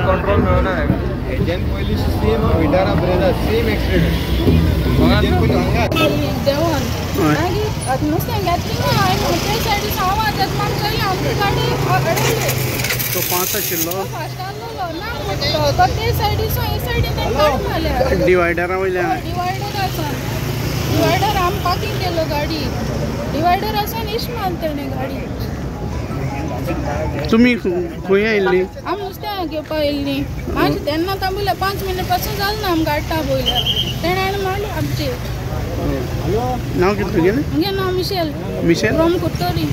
Control मेळना. हेज्यान पयलीं same Vitara Brezza same accident. देवान मागीर नुस्तें घेतलें ना हांवें ते सायडीन आवाज येता म्हाका चली आमची गाडी अडयली. तो फास्ट आशिल्लो? फास्ट आसलेलो ना तो ते सायडीसून हे सायडीन ताणें गाडी मारल्या. डिवायडरा वयल्यान? डिवायडर आसा, डिवायडर आमी पार्कींग केलो गाडी, डिवायडर आसा इश मारली तेणें गाडी. तुमी खंय आयिल्ली? आमी नुस्तें घेवपाक येयल्ली. मातशें तेन्ना तांबयल्या 5 मिनट पासून जालें ना आमी गाडी तांबयल्यार तेणें आनी मारली आमची. नांव कितें तुगेलें? म्हगेलें नांव मिशेल. मिशेल? फ्रॉम कुडटरी.